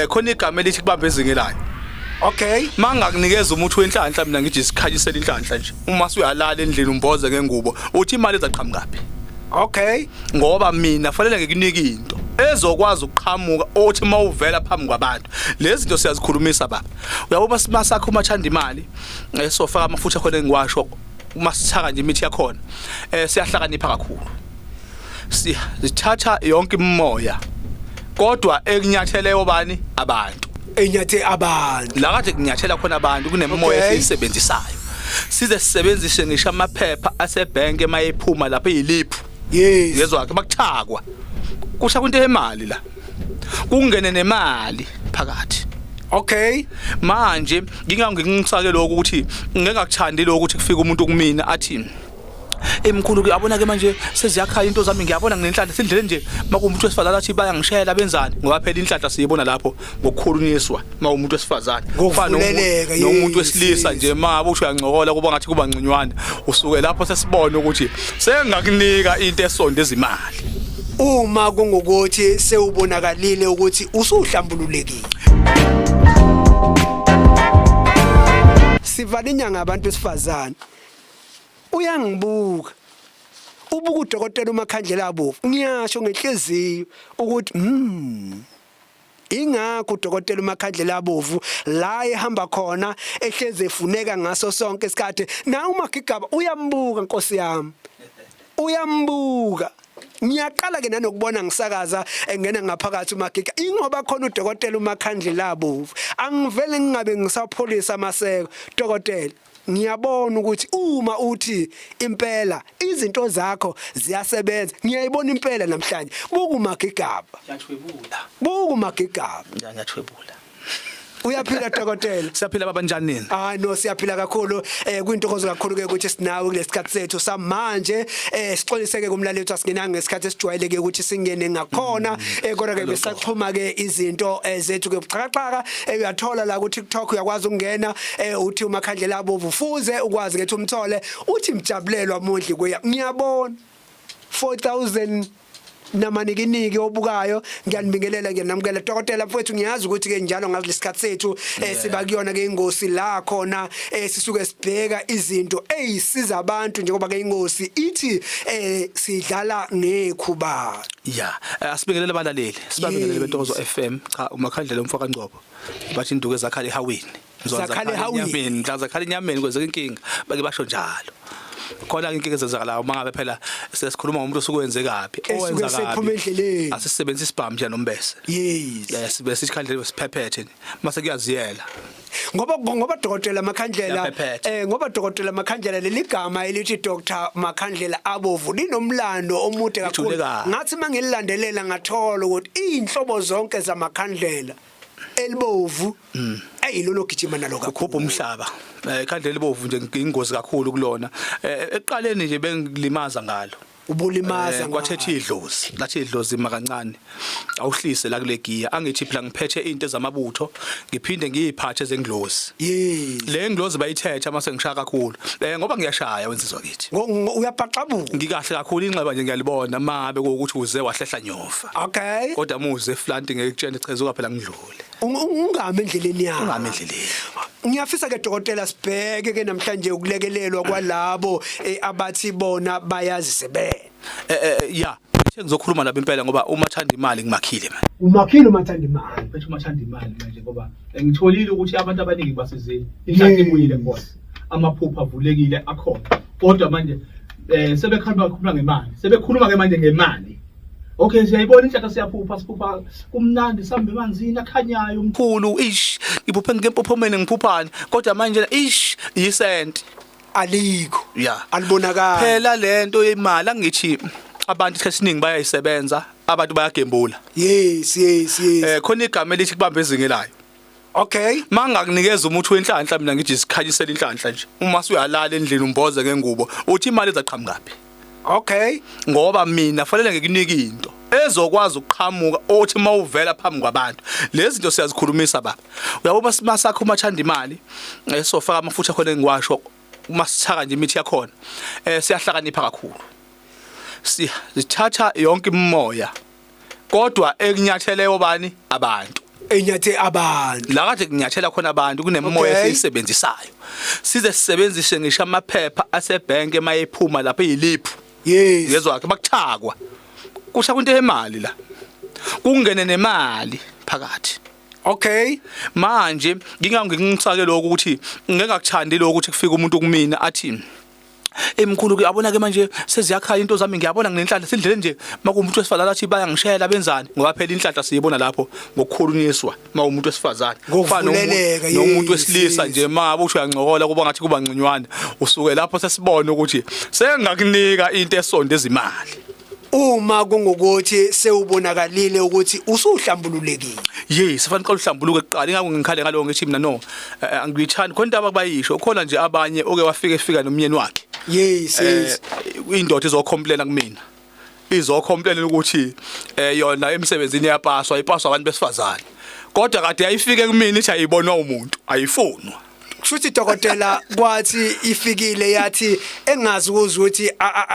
Khona igama elithi kubamba ezingelayo. Okay. Mangakunikeza umuthi wenhlanhla mina ngithi isikhanyisela inhlanhla nje. Uma usuyalala endlini umboze ngengubo, uthi imali izaqhamukaphi? Okay. Ngoba mina fanele ngikunike into ezokwazi ukuqhamuka othi mawuvela phambi kwabantu. Lezi zinto siyazikhulumisa baba. Uyabo masakho umathanda imali, sofaka amafutha khona engiwasho uma sithaka nje imithi yakhona. Siyahlakanipha kakhulu. Sithatha yonke imimoya. Kodwa ekunyatheleyo bani abantu. Enyathe abantu. La kade kunyathela khona abantu kunemimoya esiyisebenzisayo. Size sisebenzise ngisho amaphepha asebhenki emayephuma lapha eyiliphu. Yes. Ngezwa ke bakuthakwa. Kusha kwinto yemali la. Kungene nemali phakathi. Okay. Manje ngingangikusake lokho ukuthi ngingakuthandi lokho ukuthi kufike umuntu kumina athi emkhulu ke abona ke manje seziyakhala into zami, ngiyabona nginenhlanhla sindlele nje makuwumuntu wesifazane athi bayangishela benzani, ngoba phela inhlanhla siyibona lapho ngokukhulunyiswa mawumuntu wesifazane Ngokuvuleleka, nomuntu wesilisa nje ma usho uyancokola kuba ngathi kuba ngconywana, usuke lapho sesibona ukuthi sengakunika into esonde ezimali uma kungukuthi sewubonakalile ukuthi usuhlambululekile. Sivala inyanga abantu besifazane. Uyangibuka. Ubuka udokotela uMakhandlela abovu. Ngiyasho ngenhliziyo ukuthi ingakho udokotela uMakhandlela abovu la ehamba khona ehleze efuneka ngaso sonke isikhathi. Na uMagigaba uyambuka Nkosi yami. Uyambuka. Ngiyaqala ke nanokubona ngisakaza engena ngaphakathi uMagiga ingoba khona udokotela uMakhandlela abovu. Angivele ngingabe ngisapholisa amaseko. Dokotela, ngiyabona ukuthi uma uthi impela izinto zakho ziyasebenza, ngiyayibona impela namhlanje. Buka uMagigaba. Ngiyathwebula. Buka uMagigaba. Ngiyathwebula. Uyaphila dokotela? Siyaphila baba, njani nini? Ah no, siyaphila kakhulu. Kuyintokozo kakhulu ke ukuthi sinawe kulesikhathi sethu samanje. Sixolise ke kumlaleli wethu, asingenanga ngesikhathi esijwayeleke ukuthi singene ngakhona. Kodwa ke besaxhuma ke izinto zethu ke buxhakaxhaka. Uyathola la ku TikTok, uyakwazi ukungena uthi uMakhandlela abovu fuze ukwazi ngethi umthole uthi mjabulelwa mondli kuya. Ngiyabona 4000 namanikiniki obukayo. Ngiyanibingelela, ngiyanamukela dokotela mfowethu. Ngiyazi ukuthi ke njalo ngazi lesikhathi sethu siba kuyona ke ingosi la khona sisuke sibheka izinto ezisiza abantu, njengoba ke ingosi ithi sidlala ngekhuba. Ya, asibingelele abalaleli, sibabingelele beNtokozo FM. Cha, uMakhandlela umfoka Ngcobo. Bathi induku ezakhala ehawini. Zakhala ehawini. Enyameni, mhla zakhala enyameni kwenzeka inkinga. Bake basho njalo. Khona inkinga ezenzakalayo uma ngabe phela sesikhuluma ngomuntu osuke kabi, owenza kabi. Endleleni. Asisebenzisa isibhamu nje nombese. Yes. Sibe sikhandlela siphephethe. Mase kuyaziyela. Ngoba dokotela Makhandlela, ngoba dokotela Makhandlela, leli gama elithi Dr Makhandlela abovu linomlando omude kakhulu. Ngathi mangililandelela ngathola ukuthi inhlobo zonke zamakhandlela, elibovu ayilona gijima nalo kakhulu. Ukhupha umhlaba. Ikhandlela elibovu nje ingozi kakhulu kulona. Ekuqaleni nje bengilimaza ngalo. Ubulimaza? Kwathetha idlozi, lathi idlozi makancane awuhlise la kule giya. Angithi phela ngiphethe into ezamabutho, ngiphinde ngiyiphathe ezenglozi. Le nglozi bayithethe mase ngishaya kakhulu ngoba ngiyashaya wensizwa kithi. Uyabhaxabuka. Ngikahle kakhulu, inxeba nje ngiyalibona mabe ukuthi uze wahlehla nyova. Kodwa muze eflanti ngeke kutshene chezuka phela ngidlule. Ungami endleleni yakho. Ungami endleleni. Ngiyafisa ke dokotela sibheke ke namhlanje ukulekelelwa kwalabo abathi bona bayazisebenza. Ya, ngithe ngizokhuluma nabo impela ngoba umathanda imali ngimakhile manje. Umakhile umathanda imali. Bethu umathanda imali manje ngoba ngitholile ukuthi abantu abaningi basizile. Inhlanhla ibuyile kubona. Amaphupho avulekile akhona. Kodwa manje sebekhuluma kakhulu ngemali. Sebekhuluma ke manje ngemali. Okay, siyayibona inhlanhla, siyaphupha, siphupha kumnandi, sihamba emanzini akhanyayo umkhulu, ish, ngiphuphe ngempopomeni, ngiphuphani, kodwa manje ish, yisenti alikho. Ya. Alibonakali. Phela lento yemali, angithi abantu isikhathi esiningi bayayisebenza, abantu bayagembula. Yes. Khona igama elithi kubamba ezingelayo. Mangakunikeza umuthi wenhlanhla mina ngithi isikhanyisela inhlanhla nje. Uma usuyalala endlini umboze ngengubo, uthi imali izaqhamukaphi? Okay. Ngoba mina fanele ngikunike into ezokwazi ukuqhamuka othi mawuvela phambi kwabantu. Lezi zinto siyazikhulumisa baba. Uyabo masakho umathanda imali, sofaka amafutha khona engiwasho uma sithaka nje imithi yakhona. Siyahlakanipha kakhulu. Sithatha yonke imimoya. Kodwa ekunyatheleyo bani abantu. Enyathe abantu. La kade kunyathela khona abantu kunemoya esiyisebenzisayo. Size sisebenzise ngisho amaphepha asebhenki emayephuma lapha eyiliphu. Yes. Yezwa ke bakuthakwa. Kusha kwinto yemali la. Kungene nemali phakathi. Okay. Manje ngingangikuthake lokho ukuthi ngeke ngakuthandi lokho ukuthi kufike umuntu kumina athi emkhulu ke yabona ke manje seziyakhala into zami, ngiyabona nginenhlanhla sindlele nje. Makuwumuntu wesifazane athi bayangishela benzani, ngoba phela inhlanhla siyibona lapho ngokukhulunyiswa mawumuntu wesifazane. Ngokuvuleleka, nomuntu wesilisa nje mangabe usho uyancokola kuba ngathi kuba ngconywana, usuke lapho sesibona ukuthi sengakunika into esonde izimali. Uma kungukuthi sewubonakalile ukuthi usuhlambululekile. Yes, fanele uqale uhlambuluke kuqala. Ingakho ngikhale ngaloko ngithi mina no, angiyithandi khona into ababayisho khona nje. Abanye oke wafika efika nomyeni wakhe. Yes yes Indoda izocomplaina kumina, izocomplaina ukuthi yona emsebenzini iyapaswa, ipaswa abantu besifazane, kodwa kade yayifike kumina ithi ayibonwa umuntu, ayifunwa. Kushuthi dokotela kwathi ifikile yathi engazi ukuzwa ukuthi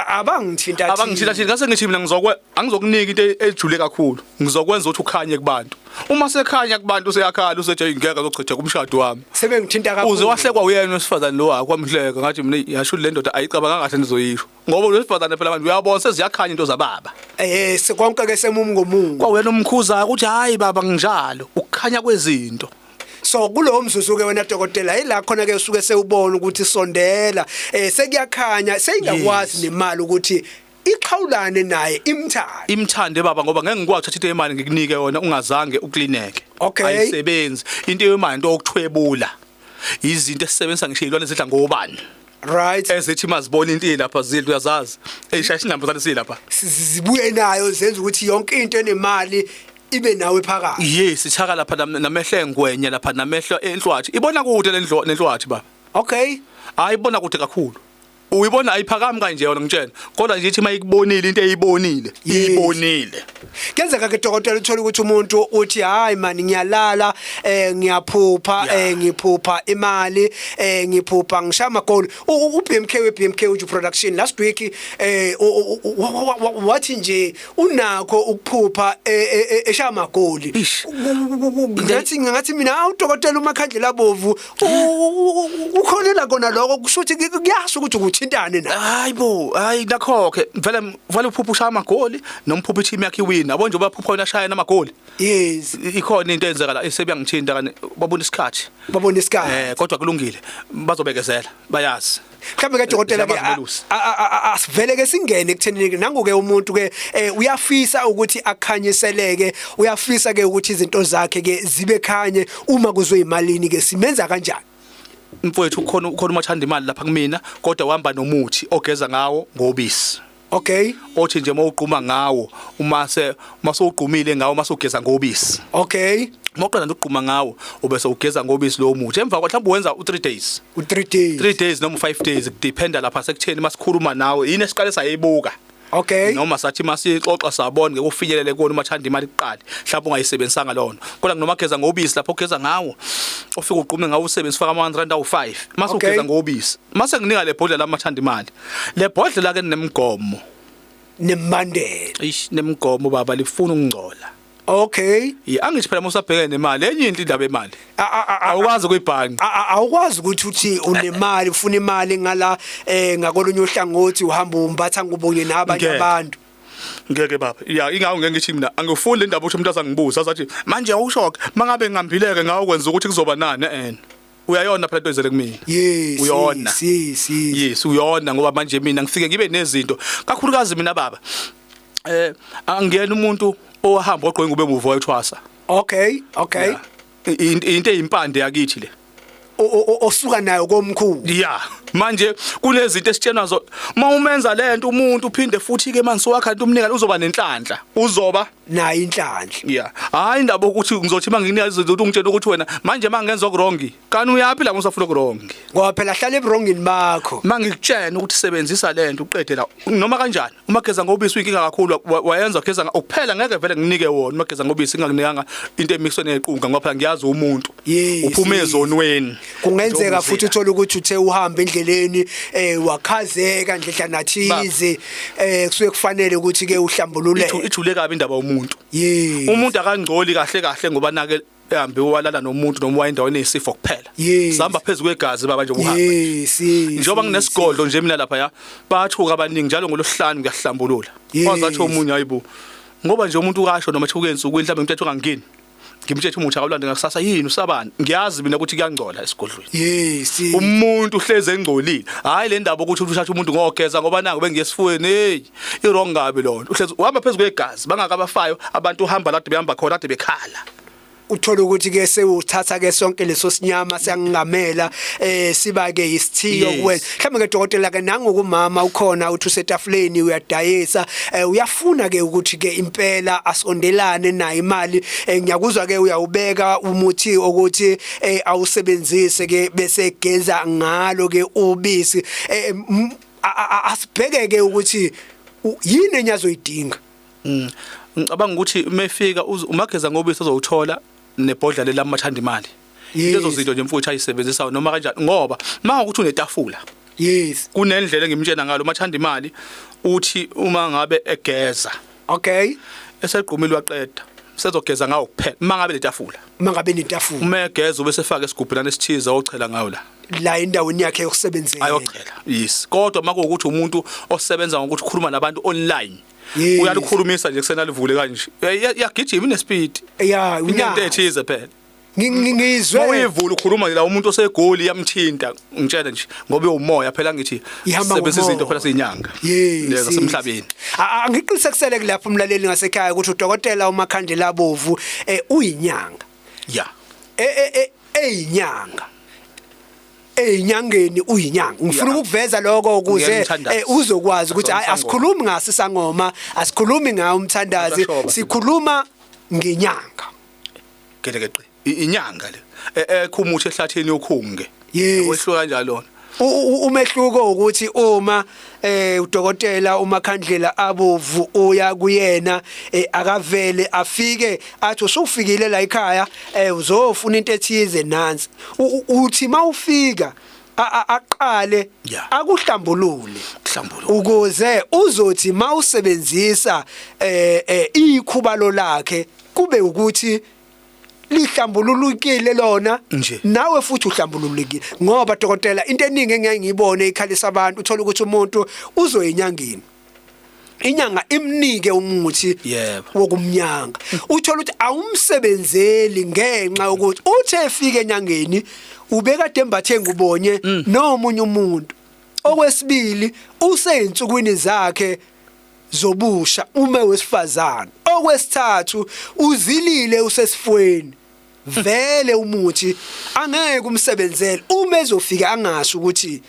abangithinta. Abangithinta thina. Ngase ngithi mina ngizokwe angizokunika into ejule kakhulu, ngizokwenza ukuthi ukhanye kubantu. Uma sekhanya kubantu useyakhala, usethi ngeke azochitha kumshado wami. Sebengithinta kakhulu. Uze wahlekwa uyena wesifazane lo wakho, wamhleka. Ngathi mina yasho le ndoda ayicabanga kahle nizoyisho, ngoba lo wesifazane phela manje uyabona seziyakhanya into zababa. Sekonke ke semumu ngomumu. Kwawena umkhuza ukuthi hayi baba, nginjalo ukukhanya kwezinto. So kulowo mzuzu ke wena dokotela ila khona ke usuke sewubona ukuthi sondela, sekuyakhanya, seyingakwazi nemali ukuthi ixhawulane naye imthande. Imthande baba, ngoba ngeke ngikwazi ukuthatha into yemali ngikunike yona ungazange uklineke. Ayisebenzi into yemali, into yokuthwebula izinto esisebenzisa ngisho izilwane zidla ngobani. Ezithi mazibona into lapha zidla, uyazazi, eyishaya isinambuzane silapha. Zibuye nayo, zenza ukuthi yonke into enemali ibe nawe phakathi. Yes, ithaka lapha namehlo engwenya lapha, namehlo enhlwathi, ibona kude lenhlwathi baba. Hayi, ibona kude kakhulu, uyibona ayiphakami kanje yona, ngitshela, kodwa nje ithi mayikubonile into eyibonile, iyibonile. Kenzeka ke dokotela uthola ukuthi umuntu uthi hayi man, ngiyalala, ngiyaphupha, ngiphupha imali, ngiphupha ngishaya amagoli. U BMK we BMK Uju Production last week wathi nje unakho ukuphupha eshaya amagoli. Ish. Ngathi mina udokotela uMakhandlela abovu ukhonela kona lokho, kusho ukuthi kuyasho ukuthi ukuthintane na. Hayi bo, hayi nakho ke vele vele uphupha ushaya amagoli noma uphupha i-team yakhe iwina, yabo nje ubaphupha wena ashaya namagoli. Ikhona into eyenzeka la esebuyangithinta kani, babona isikhathi. Babona isikhathi. Kodwa kulungile, bazobekezela, bayazi. Mhlawumbe ke dokotela ke Siyabazi belusi. Asivele ke singene ekuthenini ke nangu ke umuntu ke uyafisa ukuthi akhanyiseleke, uyafisa ke ukuthi izinto zakhe ke zibe khanye uma kuzwe imalini, ke simenza kanjani? Mfowethu, ukhona umathanda imali lapha kumina, kodwa uhamba nomuthi ogeza ngawo ngobisi. Othi nje mawugquma ngawo, uma se masewugqumile ngawo, masugeza ngobisi. Mawuqeda nje ukugquma ngawo ubese ugeza ngobisi lowo muthi, emva kwa mhlawumbe wenza u3 days. U3 days. 3 days noma u5 days, kudependa lapha sekutheni masikhuluma nawe yini esiqale sayibuka. Noma sathi masixoxa sabona ngeke ufinyelele kuona umathanda imali kuqala, mhlawumbe ungayisebenzisanga lona, kodwa noma geza ngobisi lapho ugeza ngawo, ufike ugqume ngawo, usebenzisa, ufaka ama 1 rand awu5 mase ugeza ngobisi, mase nginika le bhodlela lamathanda imali, le bhodlela ke nemigomo. Nemandela. Ish, nemigomo baba, lifuna ukungcola. Ya, angithi phela musabhekene nemali, enye into indaba emali awukwazi ukuyibhanqa. Awukwazi ukuthi uthi unemali, ufuna imali ngala, ngakolunye uhlangothi uhamba umbatha ngubunye nabanye Ngeke. abantu. Ngeke baba, ya, ingakho ngeke ngithi mina angifuni le ndaba ukuthi umuntu azangibuza azathi manje awushoke mangabe ngihambileke ngawukwenza ukuthi kuzoba nani. Uyayona phela into ezele kumina. Uyona. Yes. Yes, uyona, ngoba manje mina ngifike ngibe nezinto kakhulukazi mina baba, angiyena umuntu owahamba ogqoke ngube muva wayethwasa. Okay. Yeah. Into eyimpande yakithi le. Osuka nayo komkhulu. Ya, manje kunezinto esitshenwa zo uma umenza lento umuntu, uphinde futhi ke manje sowakha into umnika, uzoba nenhlanhla, uzoba nayo inhlanhla. Ya, hayi indaba ukuthi ngizothi manginika izinto ukuthi ungitshela ukuthi wena manje mangenza okuwrong, kani uyaphi la usafuna okuwrong? Ngoba phela hlala ebrongini bakho. Mangikutshena ukuthi sebenzisa lento uqede la noma kanjani, uma geza ngobisi uyinkinga kakhulu, wayenza geza ukuphela, ngeke vele nginike wona uma geza ngobisi ngingakunikanga into emixwe nequnga, ngoba phela ngiyazi umuntu uphuma ezonweni. Kungenzeka Njengoba futhi uzila. uthola ukuthi uthe uhamba endleleni wakhazeka ndledlana thize, kusuke kufanele ukuthi ke uhlambululeke. Ijule kabi indaba yomuntu. Umuntu akangcoli kahle kahle ngoba nake Ehambe walala nomuntu noma wayendaweni eyisifo kuphela. Yes. Sihamba phezulu kwegazi baba nje uhamba. Yes. Njengoba nginesigodlo nje mina lapha ya bathuka abaningi njalo ngolosihlanu ngiyahlambulula. Yes. Wazathi omunye hayibo. Ngoba nje umuntu ukasho noma thuke ensukwini mhlawumbe ngimthethe ungangeni. Ngimthethe umuthi akawulande ngakusasa yini usabani? Ngiyazi mina ukuthi kuyangcola esigodlweni. Yes. Umuntu uhleze engcolile. Hayi le ndaba ukuthi uthatha umuntu ngogeza ngoba nangu bengiye esifweni hey i wrong kabi lona. Uhleze uhamba phezulu kwegazi bangakabafayo abantu uhamba la behamba khona kade bekhala. Uthola ukuthi ke sewuthatha ke sonke leso sinyama siyangamela siba ke isithiyo kuwena. Mhlawumbe ke dokotela ke nangokumama ukhona uthi usetafuleni uyadayisa, uyafuna ke ukuthi ke impela asondelane nayo imali. Ngiyakuzwa ke uyawubeka umuthi ukuthi awusebenzise ke bese geza ngalo ke ubisi. Asibheke ke ukuthi yini enyazoyidinga. Ngicabanga ukuthi umefika umageza ngobisi ozowuthola nebhodla lelamathanda imali. Lezo zinto nje mfowethu ayisebenzisa noma kanjani ngoba mangakuthi unetafula. Kunendlela engimtshena ngalo mathanda imali uthi uma ngabe egeza. Okay. Esegqumile waqeda. Sezogeza ngawo kuphela mangabe letafula. Mangabe netafula. Uma egeza ubese efaka esigubhulana esithize ochela ngawo la. La endaweni yakhe yokusebenzela. Ayochela. Yes. Kodwa makuwukuthi umuntu osebenza ngokuthi ukhuluma nabantu online. Uyalikhulumisa nje kusena livule kanje. Iyagijima inespeed. Yeah, into ethize phela. Ngizwe. Mawuyivula ukhuluma la umuntu osegoli yamthinta ngitshela nje ngoba umoya phela ngithi sebenzisa izinto phela siyinyanga. Yes. Zasemhlabeni. Angiqinisekisele kulapho umlaleli ngasekhaya ukuthi udokotela uMakhandlela Abovu uyinyanga. Yeah. Eyinyanga. Eyinyangeni uyinyanga. Ngifuna ukuveza lokho ukuze uzokwazi ukuthi asikhulumi ngasi sangoma, asikhulumi ngawo umthandazi, sikhuluma ngenyanga. Gelekeqe. Inyanga le ekhumuthi ehlathini yokhunge. Wehluka kanjalo. Umehluko ukuthi uma udokotela uMakhandlela Abovu uya kuyena akavele afike athi usufikile la ekhaya uzofuna into ethize nansi. Uthi mawufika aqale akuhlambulule ukuze uzothi mawusebenzisa ikhubalo lakhe kube ukuthi lihlambululukile lona nawe futhi uhlambululukile. Ngoba dokotela into eningi engeke ngiyibone ikhalisa abantu, uthola ukuthi umuntu uzoyinyangeni inyanga imnike umuthi wokumnyanga, uthola ukuthi awumsebenzeli ngenxa yokuthi uthe efika enyangeni ubekade embathe ngubonye nomunye umuntu. Okwesibili useyinsukwini zakhe zobusha ume wesifazane. Okwesithathu uzilile usesifweni vele umuthi angeke umsebenzele uma ezofika angasho ukuthi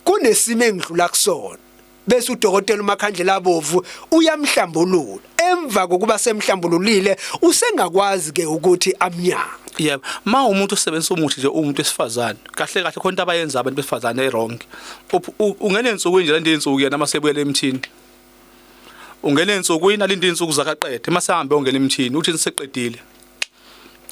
kunesimo engidlula kusona, bese udokotela uMakhandlela Abovu uyamhlambulula. Emva kokuba semhlambululile usengakwazi ke ukuthi amnyanga. Yebo, ma umuntu osebenzisa umuthi nje umuntu wesifazane kahle kahle khona into abayenza abantu besifazane e-wrong. Ungena ensukwini nje lento insuku yena masebuyele emthini. Ungena ensukwini alinde insuku zakaqede masehambe ongena emthini uthi niseqedile.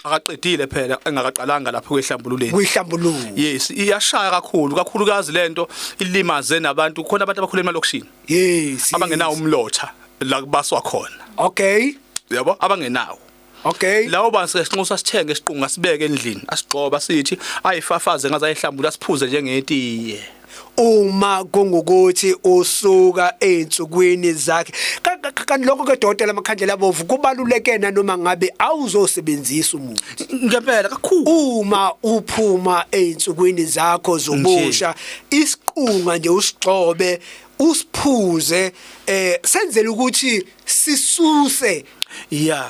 Akaqedile phela engakaqalanga lapho kwehlambululeni. Kuyihlambululo. Yes, iyashaya kakhulu kakhulukazi lento ilimaze nabantu khona abantu abakhuluma emalokishini. Yes. Abangenawo umlotha la kubaswa khona. Okay. Yabo abangenawo. Okay. Lawo bantu sinxusa sithenge isiqunga sibeke endlini asigqoba sithi ayifafaze ngaze ayihlambula siphuze njengetiye. Uma kungukuthi usuka einsukwini zakhe kanti lokho ke dokotela Makhandlela Abovu kubaluleke noma ngabe awuzosebenzisa umuthi ngempela kakhulu. Uma uphuma einsukwini zakho zobusha isiqunga nje usigxobe usiphuze senzele ukuthi sisuse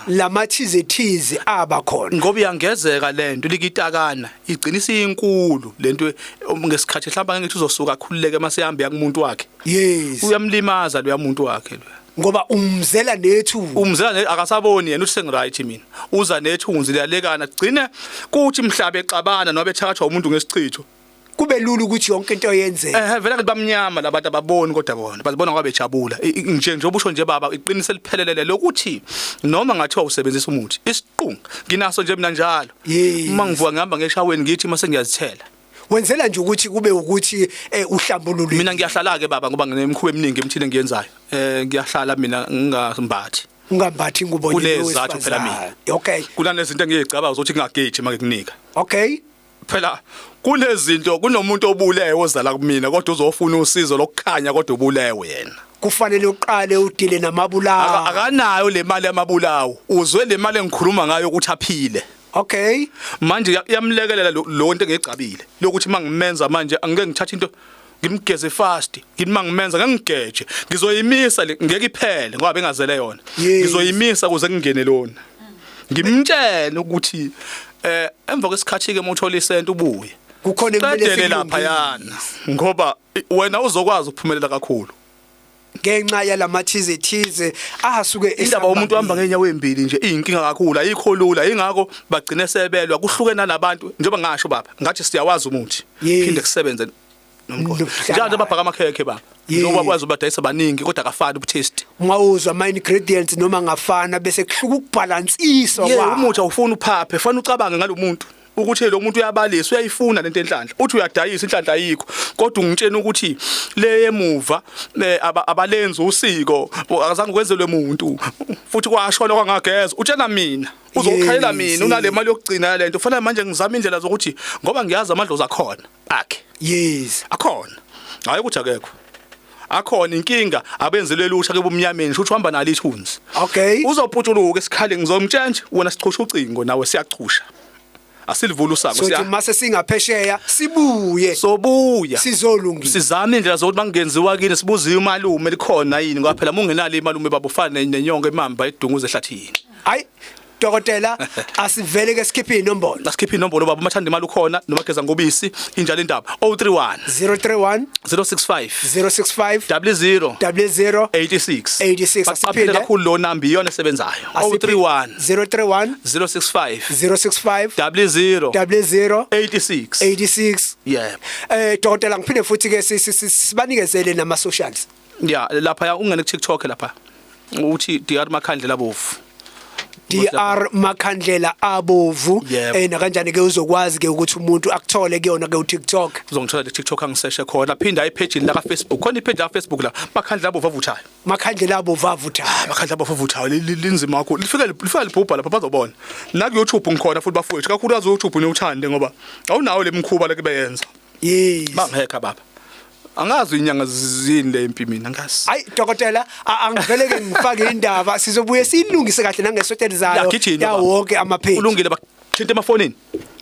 lamathize thize aba khona ngoba iyangezeka lento likitakana igcina isiyinkulu lento ngesikhathi mhlawumbe ngithi uzosuka akhululeke mase hamba kumuntu wakhe. Yes, uyamlimaza lo muntu wakhe lo ngoba umzela nethu umzela akasaboni yena uthi sengiright mina uza nethunzi liyalekana gcine kuthi mhlaba exabana nobe ethakathwa umuntu ngesichitho kube lula ukuthi yonke into yenzeke. Vele ngathi bamnyama labantu ababoni kodwa bona bazibona ngoba bejabula. Nje njengoba usho nje baba iqiniso eliphelelele lokuthi noma ngathiwa usebenzisa umuthi isiqunga nginaso nje mina njalo. Uma ngivuka ngihamba ngeshaweni ngithi mase ngiyazithela. Wenzela nje ukuthi kube ukuthi uhlambulule. Mina ngiyahlala ke baba ngoba nginemikhuba eminingi emthini engiyenzayo. Ngiyahlala mina ngingambathi. Ungambathi ingubo nje Kunezizathu phela mina. yowesifazane. Okay. Kunanezinto engiyicabanga ukuthi ngingageji make kunika. Okay. Phela kunezinto, kunomuntu obulewe ozala kumina, kodwa uzofuna usizo lokukhanya, kodwa ubulewe yena. Kufanele uqale udile namabulawo. Akanayo le mali yamabulawo, uzwe le mali engikhuluma ngayo ukuthi aphile. Okay. Manje iyamlekelela lo nto engiyigcabile lokuthi mangimenza manje angeke ngithathe into ngimgeze fast, ngithi mangimenza ngeke ngigeje, ngizoyimisa le, ngeke iphele ngoba bengazele yona. Ngizoyimisa kuze kungene lona, ngimtshele ukuthi emva kwesikhathi ke muthola isento ubuye. Kukhona ekumele Qedele sikulungise. Laphayana ngoba wena uzokwazi ukuphumelela kakhulu. Ngenxa yalamathize thize asuke Indaba umuntu uhamba ngenyawo embili nje iyinkinga kakhulu, ayikho lula, ingakho bagcine sebelwa kuhluke nalabantu. Njengoba ngasho baba, ngathi siyawazi umuthi phinde kusebenze nomqondo. Nokuhlangana. Njalo babhaka amakhekhe baba, njengoba kwazi ubadayisa baningi kodwa akafani ubutaste. Ungawuzwa ama ingredients noma ngafana bese kuhluka ukubhalansiswa kwawo. Umuthi awufuni uphaphe, fanele ucabange ngalomuntu ukuthi lo muntu uyabalisa, uyayifuna lento enhlanhla, uthi uyadayisa, inhlanhla ayikho, kodwa ungitshena ukuthi le emuva abalenzi usiko, akazange kwenzelwe muntu futhi kwashona kwangageza, utshena mina uzokhalela mina unale mali yokugcina lento. Fanele manje ngizama indlela zokuthi, ngoba ngiyazi amadlozi akhona akhe. Akhona, hayi ukuthi akekho, akhona. Inkinga abenzelwe lusha ke bumnyameni, shuthi uhamba nalo ithunzi. Uzoputshuluka esikhali, ngizomtshela nje wena, sichusha ucingo nawe, siyachusha, asilivula usango. So Siya mase singaphesheya sibuye. Sobuya. Sizolungisa. Sizame indlela zokuthi bangenziwa kini, sibuze umalume likhona yini, ngoba phela mungenalo imalume baba ufana nenyongo emamba edunguza ehlathini. Hayi dokotela, asivele ke sikhiphe inombolo. Asikhiphe inombolo baba. Umathanda imali ukhona noma geza ngobisi, injalo indaba. 031 031 065 065 00 00 86. 86. Baqaphele Asiphinde. kakhulu, lo number iyona esebenzayo, 031 031 065 065 00 00 86. 86. Yebo. Dokotela, ngiphinde futhi ke sibanikezele nama socials. Ya, lapha ungene ku TikTok lapha uthi DR Makhandlela Bovu. DR Makhandlela Abovu. Yebo. Nakanjani ke uzokwazi ke ukuthi umuntu akuthole kuyona ke uTikTok? Uzongithola le TikTok, angiseshe khona, phinda ipage la ka Facebook, khona ipage la Facebook la, Makhandlela Abovu avuthayo. Makhandlela Abovu avuthayo. Makhandlela Abovu avuthayo, linzima kakhulu, lifike libhubha lapha, bazobona. Na ku YouTube ngikhona futhi bafowethu, kakhulukazi YouTube niwuthande ngoba awunawo le mkhuba leke beyenza. Bangihekha baba, angazi inyanga zini le impi, mina angazi. Hayi dokotela, angivele ke ngifake indaba, sizobuye siyilungise kahle nangesonto elizayo Yagijima, ya baba. wonke ama page. Kulungile, bathinta emafonini.